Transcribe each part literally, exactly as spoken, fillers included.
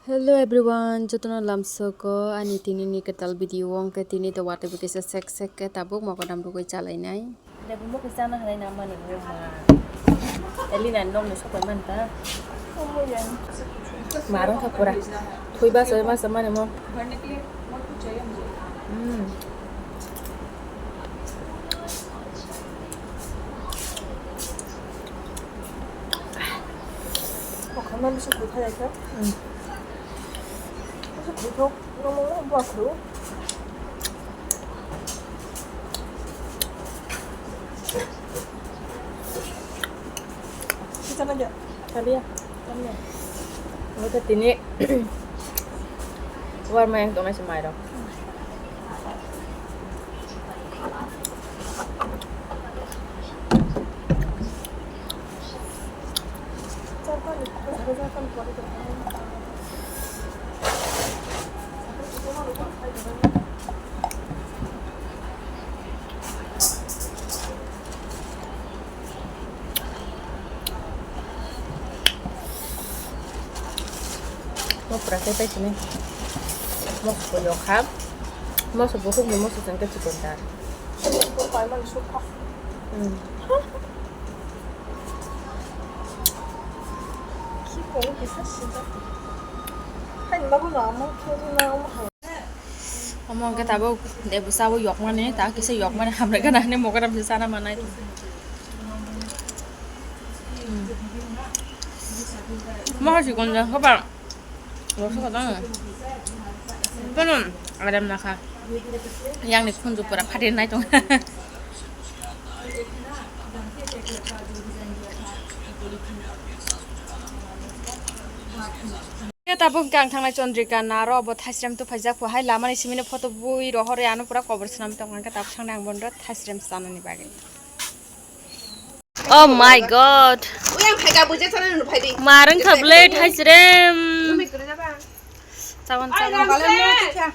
Hello everyone, jotono lamsoko ani tini ni kwtal video o, hwnkhe tini to watwi bo kisa sek sek khe tabuk mogodam rwgwi chalainai. Lebu mokhe chana hinwi na mani wngma. Elina nokni sopai manta. Marwng kha pura. Thwi basa basa mani mo. Hmm. Okhama bisa buthai ya kha. Hmm. Bisa buthok. Ngomong buat lu. Kita aja. Kali ya. Kali ya. Oke, tini. Warma yang tong nasi mairok. Mo pura khe pai sini. Mo ko yok ha. Mo so bukhuk ni mo so chang khe chikon da. Hmm. Omo hwnkhe tabuk lebu sabo yokmani, ta kisa yokmani hamle gana hwnwi mogodam se chana manai. Mo chikon da khoba. Boso ko dong. Kono adam nakha. Yang ni phunju pura phatir nai tong. Khe tabuk hwnkhe ang thangnai Chandrika naro obo thaisrem tuphaijak pho hai lamani simino photo bui rohor ya ano pura kobor swnam tong hwnkhe tabuk thangnai ang bono thaisrem chanani bagwi. Oh my god. Uyang phai ga buja sana nu phai di. Marwng kha ble thaisrem. Umi kre jaba. Chawan chawan. Bale mo tikha.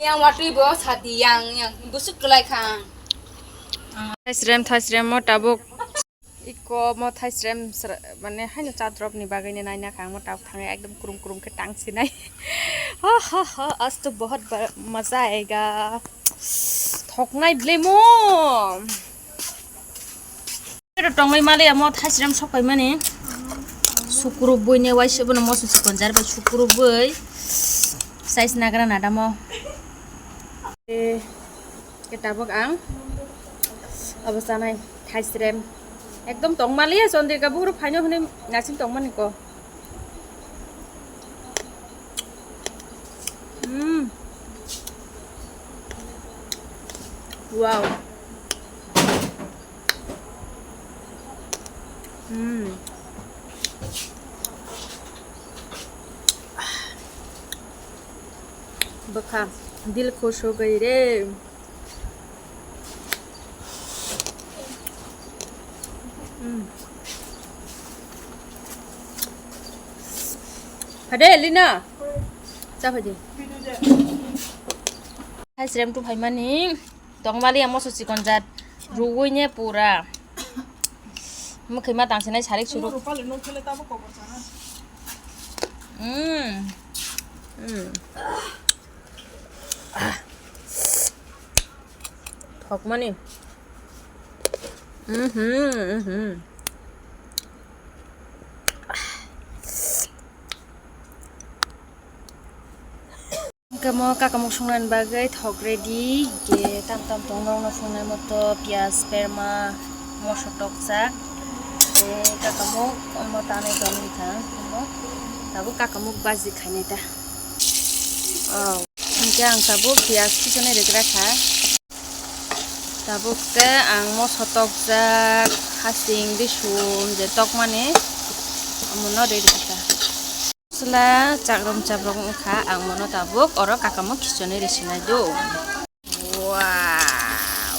Yang watui bo sati yang yang busuk kelai kha. Thaisrem thaisrem mo tabuk. Iko mo thaisrem sra-, mane haino chadrop ni bagwi ne naina kha mo tabuk thangai ekdom krum krum khe tang sinai. Ha ha ha, aaj to bahut ba-, maza aayega. Thoknai ble mo. Pero tongwi mali amo thaisrem sok paimani. Sukuru bui ne waise bono moso chikon jar bai sukuru bui. Size nagra nadamo. Eh, ke tabuk ang. Abo sanai thaisrem. Ekdom tong mali ya Chandrika buhuru phaino hwnwi nasing tong mani ko. Mm. Wow. Mm. Bwkha dil khush ho gayi re. Mm. Phade, Lina. Cha phade. Hai srem tu phaimani. Tongmali ang moso chikon jat. Ruwi ne pura. Mukhi ma tang sinai sarik suruk. Mm. Mm. Thokmani. Mhm, mhm. Hwnkhe mo kakamuk songnani bagwi thok ready, hwnkhe tam tam tongo norokno songnai moto, piyaj, berma, moso tokjak, tei kakamuk omo tanwi tonwi kha, omo tabuk kakamuk baji khainai ta. Oh, hwnkhe ang tabuk piyaj kisonwi rwgra kha. Tabuk khe ang moso tokjak, hasing, bisum je tokmani, omono ready kha. Masala chakrum chabrok wngkha, ang mono tabuk oro kakamuk khichoni rwsinai do. Wow.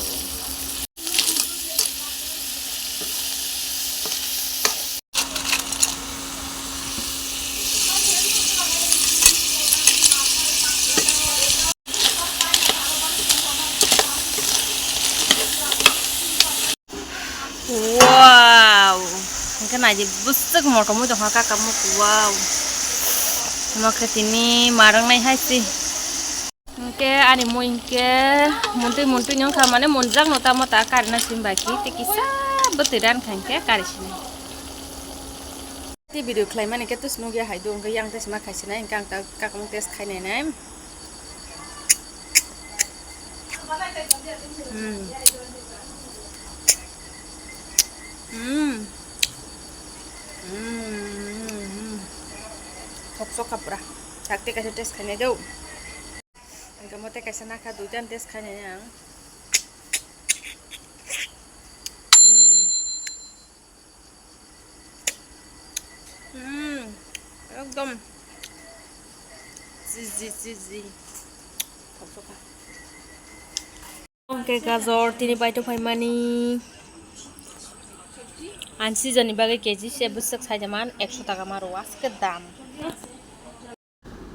Wow! Hwnkhe naidi bwswk motom oi tongkha kakamuk, wow! Omo khe tini ma rwngnai hai se. Hinkhe ani mui hinkhe muntui muntui ni wngkha, mane munjak no tamo ta karina sim baki tei kisa bwtwi rankha hinkhe kari sinai. Tei video khlaimani khe tus nugya hai do, hinkhe yang tei sima khai sinai, hinkhe ang ta kakamung test khai nai nai. Mm. Mm. Mm. Mm. Thok sok kha pura. Sak tei kaisa test khainai do. Hingke mo tei kaisa nakha, duitan test khainai ang. Mm. Mm, ekdom cheesy, cheesy. Thok sok kha. Hingke gajor tini baithok phaimani. Ang season ni bagwi K G se bwswk saijaman ekso taka ma rwo, aske dam.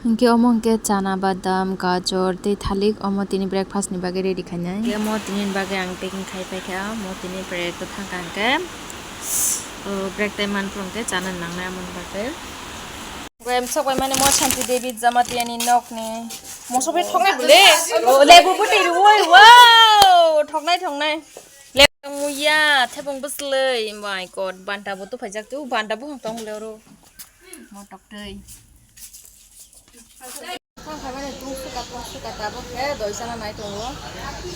Hingke omo hingke chana badam, gajor tei thalik, omo tini breakfast ni bagwi ready khainai. Hingke omo tini bagwi ang packing khai paikha, omo tini bread o thangkha hingke, o, break time man phuru hingke chana nangnai amoni bagwi. Goyam sok bai mani mo Shanti Devi Jamatia ni nok ni. Moso bai thoknai bole. O, lebu bo tei rwi, wow, thoknai, thoknai. Lebu muya, thebong bwslwi, my God, banta bo tuphai jak tu, banta bo hong tong le oro. Mo tok tei. Tong khaimani tong suka, tong suka, tabuk khe doi chana nai tongo.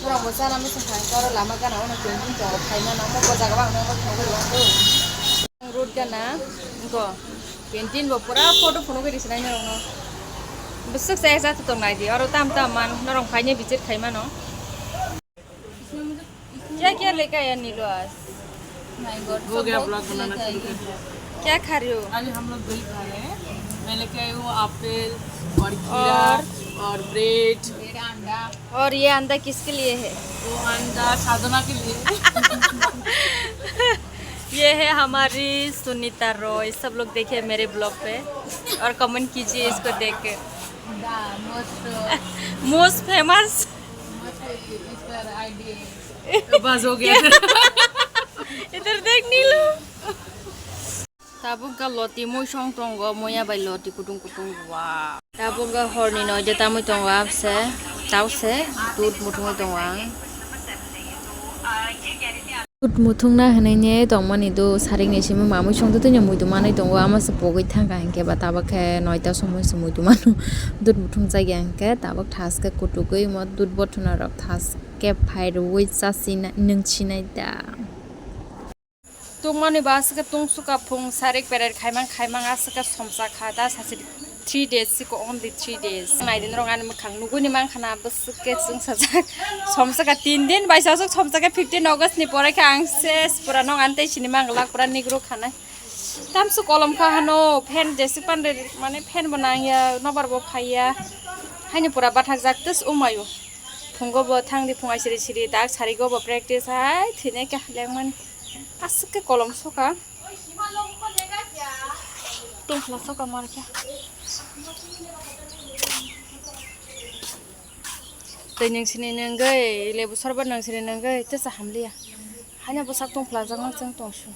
Borok bo chana muchung kha, hwnkhe oro lama gana o no canteen tongo, khaimano omo bo jaga o ang nokno thogwi rw ang. Road gana, wngkha canteen bo pura photo phunugwi rw sinai norokno. Bwswk chaya cha tong nai di, oro tam tam man, norok phaini visit khaimano. क्या क्या लेके आया नीलू आज? My God, हो सब गया बहुत vlog बनाना लेके शुरू आई कर है। दिया। क्या खा रही हो? अरे हम लोग दही खा रहे हैं। मैं लेके आई हूँ एप्पल और खीरा और? और ब्रेड। मेरा अंडा। और ये अंडा किसके लिए है? वो अंडा साधना के लिए। ये है हमारी सुनीता रॉय। सब लोग देखिए मेरे ब्लॉग पे और कमेंट कीजिए इसको देख के। The most, most famous। Most is the idea। बस हो गया। इधर देख नीलू। Tabuk ga loti muisong tongo, muya bai loti kutung kutung rwa. Tabuk ga horni noida tamui tongo, abse, tause, dud muthungwi tongo ang. Dud muthungna hinwi ne tongmani do, sarik ni simi mamui song twi muitu manwi tongo, ama se pogwi thangkha hinkhe ba tabuk khe noita somoi se muitu mano. Dud muthung jagya hinkhe tabuk thaske kutugwi mo dud bothuna rok thaske phai rwui chasi nai, nwng sinai da. Tungmani ba aswk khe tungsukha phung sarik berai khaimang khaimang aswk khe somsa kha da sasi three days siko only three days. Naidi norok ani mwkhang nugui ni mankha na bwswk khe chwngsajak. Somsa kha tin din bai saswk somsa kha fifteen August ni pore khe ang ses pura nong ani tei sini manglak pura nigro khanai. Tamswk kolom kha hano fan jesik pande mane fan bo nangya nobar bo phaiya. Haini pura bathak jak tus umayo. Phungo bo thangdi phung ai siri siri dak sarigo bo practice hai thwinai khe lengmani. Aswk khe kolom soka. Tongphla soka mar khe. Tei nung sini nungwi lebu sorba nung sini nungwi tesa hamliya. Haino bwsak tongphla jak nang chwng tongsu.